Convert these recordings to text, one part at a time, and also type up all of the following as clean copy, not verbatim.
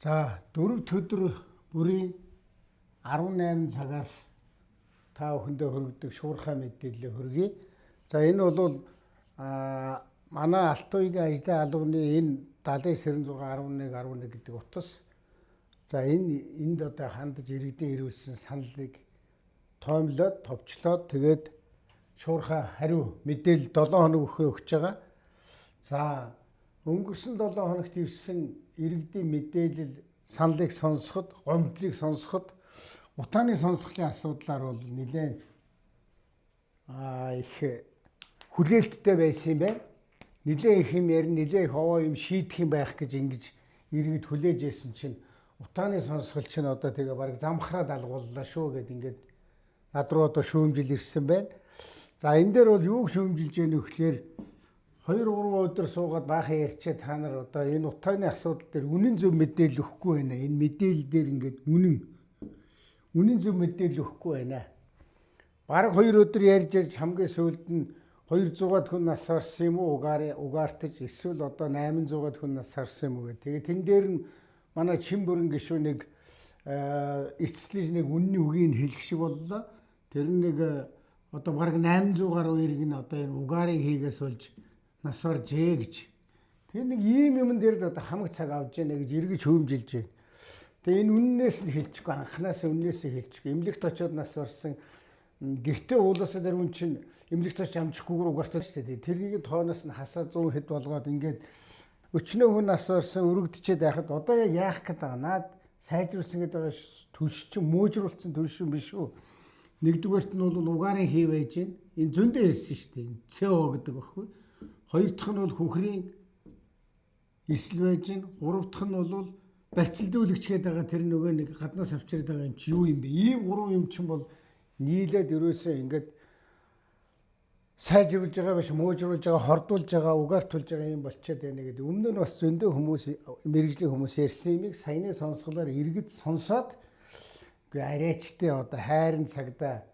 За, 4 өдөр бүрийн 18 цагаас та бүхэндээ хүргэдэг шуурхай мэдээлэл хүргэе. За, энэ бол манай Алтуягийн ажлын албаны энэ 79 96 11 11 гэдэг утас. За, энд одоо хандаж иргэдийн ирүүлсэн саналыг тоомлоод, товчлоод, тэгээд шуурхай хариу мэдээлэл 7 хоног өгөх өгч байгаа. За, өнгөрсөн 7 хоногт ирсэн иргэдийн мэдээлэл саналыг сонсоход, гомдлыг сонсоход утааны сонсголын асуудлаар бол нэлээд их хүлээлттэй байсан юм байна. Нэлээд их юм ярина, нэлээд их овоо юм шийдэх юм байх гэж ингэж иргэд хүлээж исэн чинь утааны сонсгол чинь одоо тэгээ бараг замхраад алгууллаа шүү гэд ингээд над руу одоо шүүмжил ирсэн байна. За, энэ дээр бол юуг шүүмжилж яах вэ гэхээр 2 3 өдөр суугаад баахан ярьчаа, та нар одоо энэ утааны асуудал дээр үнэн зөв мэдээлэл өгөхгүй байна. Энэ мэдээлэл дээр ингээд үнэн зөв мэдээлэл өгөхгүй байна. Бараг 2 өдөр ярьж ярьж хамгийн сүүлд нь 200-аад хүн нас барсан юм уу угаартаж, эсвэл одоо 800-аад хүн нас барсан юм уу гэх. Тэгээ тэн дээр нь манай чин бүрэн гишүүн нэг эцэслэж нэг үнний үгийг хэлэх шиг боллоо. Тэр нэг одоо бараг 800 гаруй иргэн одоо энэ угаарыг хийгээс болж нас баржээ гэж. Тэгээ нэг ийм юмн дээр л одоо хамаг цаг авч яана гэж эргэж хөөмжилж байна. Тэгээ энэ үннээс нь хэлчихгүй, анханаас үннээс нь хэлчихгүй. Эмнэлэгт очиод нас барсан, гэртээ уулаасаа тэр үн чинь эмнэлэгт очиж амжихгүйгээр угаартай шүү дээ. Тэрнийг тооноос нь хасаа 100 хэд болгоод ингээд өчнөө хүн нас барсан, өргөдчээд байхад одоо яг яах гээд байгаа. Наад сайжруулсан гэдэг байгаа түлш чинь мөөжруулсан түлш биш үү? Нэгдүгээрт нь бол угаарын хий байж байна. Энэ зөндөө ярьсан шүү дээ. ЦО гэдэг багхгүй. Хоёр дахь нь бол хөхрийн эсэл байж байна. Гурав дахь нь бол барьцалдуулагч гэдэг байгаа тэр нөгөө нэг гаднаас авчираад байгаа юм чи юу юм бэ? Ийм гурван юм чинь бол нийлээд ерөөсөө ингээд сайжруулж байгаа биш, мөөжруулж байгаа, хордуулж байгаа, угаартуулж байгаа юм болчиход байна гэдэг. Өмнө нь бас зөндөө хүмүүс, мэргэжлийн хүмүүс ярьсан юмыг саяны сонсголоор иргэд сонсоод, үгүй арайчтай одоо хайрын цагдаа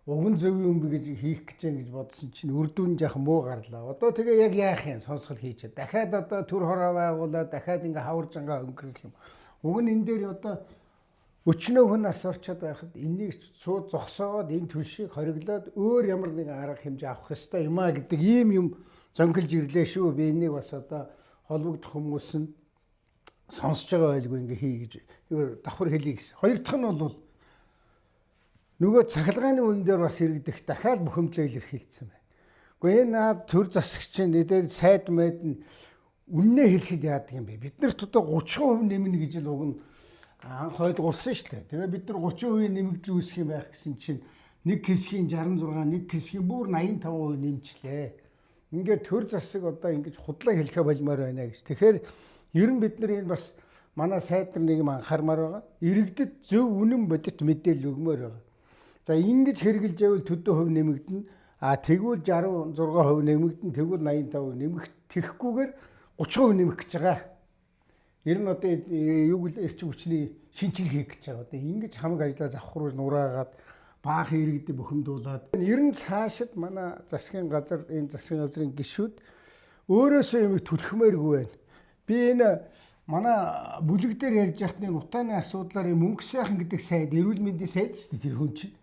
уган зөв юм бэ гэж хийх гэж юм гэж бодсон чинь үр дүн жах муу гарлаа. Одоо тэгээ яг яах юм, сонсгол хийчээ. Дахиад одоо төр хороо байгуулаад дахиад ингээ хавар жангаа өнгөрөх юм. Уг нь энэ дээр одоо өчнөө хүн нас орчод байхад энийг шууд зогсоогоод энэ түлшийг хориглоод өөр ямар нэгэн арга хэмжээ авах ёстой юм а гэдэг ийм юм зөнгөлж ирлээ шүү. Би энийг бас одоо холбогдох хүмүүс нь сонсож байгаа байлгүй ингээ хий гэж давхар хэлье гэсэн. Хоёр дахь нь бол нөгөө цахилгааны үн дээр бас иргэдэх дахиад бухимдлаа илэрхийлсэн байна. Гэхдээ энэ наад төр засагчийн дээр сайд майд нь үннээ хэлэхэд яадаг юм бэ? Бид нарт одоо 30% нэмнэ гэж л уг нь анх ойлгуулсан шүү дээ. Тэгээ бид нар 30% нэмэгдэл үүсэх юм байх гэсэн чинь нэг хэсгийн 66, нэг хэсгийн бүр 85% нэмчлээ. Ингээд төр засаг одоо ингэж худлаа хэлэхэ болмоор байна гэж. Тэгэхээр ер нь бид нар энэ бас манай сайд нар нэг юм анхаармаар байгаа. Иргэдэд зөв үнэн бодит мэдээлэл өгмөр байгаа. За, ингэж хэрэгжилж байвал төдөө хувь нэмэгдэнэ. А тэгвэл 66% нэмэгдэнэ, тэгвэл 85% нэмэх, тэгэхгүйгээр 30% нэмэх гэж байгаа. Ер нь одоо юу гэл эрчим хүчний шинжил хийх гэж байгаа. Одоо ингэж хамаг ажлаа завхруулж нураагаад баахан иргэдэд бухимдуулаад ер нь цаашид манай засгийн газар, энэ засгийн газрын гишүүд өөрөөсөө юмыг түлхмээргүй байна. Би энэ манай бүлэг дээр ярьж байхад энэ утааны асуудлаар мөнгө сайхан гэдэг сайд, эрүүл мэндийн сайд шүү дээ тэр хүн чинь.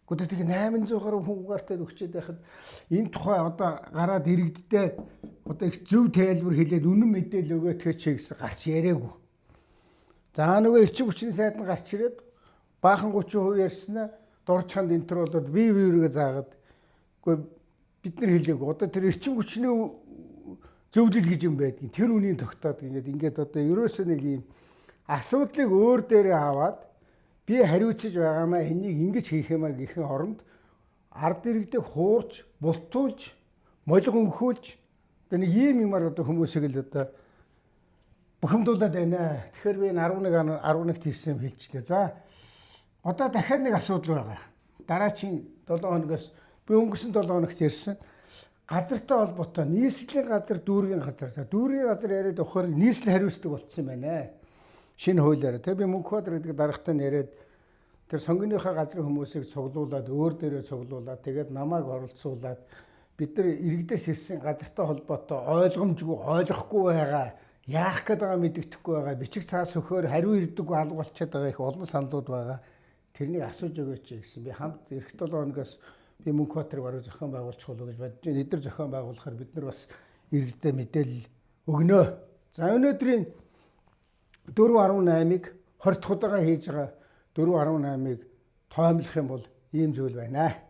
Гэхдээ тэг 800 гаруй хүн угаартай өгчээд байхад энэ тухай одоо гараад иргэдтэй одоо их зөв тайлбар хэлээд үнэн мэдээлэл өгөөд чи гэсэн гарч яриаггүй. За, нөгөө эрчим хүчний сайд нь гарч ирээд баахан 30% ярьснаа дурчханд энэ төр болоод бие биеэрээ заагаад, үгүй бид нар хэлээгүй. Одоо тэр эрчим хүчний зөвлөл гэж юм байдгийг тэр үнийн тогтоод ингээд одоо ерөөсөө нэг юм асуудлыг өөр дээрээ аваад би хариуцж байгаамаа, энийг ингэж хийх юмаа гэхэн оронд ард иргэдийг хуурж, бултуулж, молго өнхүүлж одоо нэг ийм юмар одоо хүмүүсийг л одоо бухимдуулаад байна. Тэгэхээр би энэ 11 11-т ирсэн юм хэлчихлээ. За, одоо дахиад нэг асуудал байгаа. Дараачийн 7 хоногоос би өнгөрсөн 7 хоногт ярьсан газартай холбоотой нийслэлийн газар, дүүргийн газар. За, дүүргийн газар яриад явахаар нийслэл хариуцдаг болцсон юм байна. Шинэ хуулиар. Тэгээ би Мөнхбаатар гэдэг даргатай нь яриад тэр сонгоныхоо газрын хүмүүсийг цуглуулад, өөр дээрээ цуглуулад, тэгээд намайг оролцуулаад бид нар иргэдээс ирсэн газартай холбоотой ойлгомжгүй, ойлгохгүй байгаа Яах гээд байгаа мэддэхгүй байгаа. Бичиг цаас өхөөр хариу ирдэггүй алга болчиход байгаа их олон саналууд байгаа. Тэрнийг асууж өгөөч гэсэн. Би хамт эх 7 хоногоос би Мөнхбаатарыг бараг зохион байгуулчих болов гэж бодож байна. Эдгээр зохион байгуулахаар бид нар бас иргэдэд мэдээлэл өгнө. За, өнөөдрийн 4.18-ыг 20 дахь удаага хийж байгаа 4.18-ыг тоомлох юм бол ийм зүйл байна.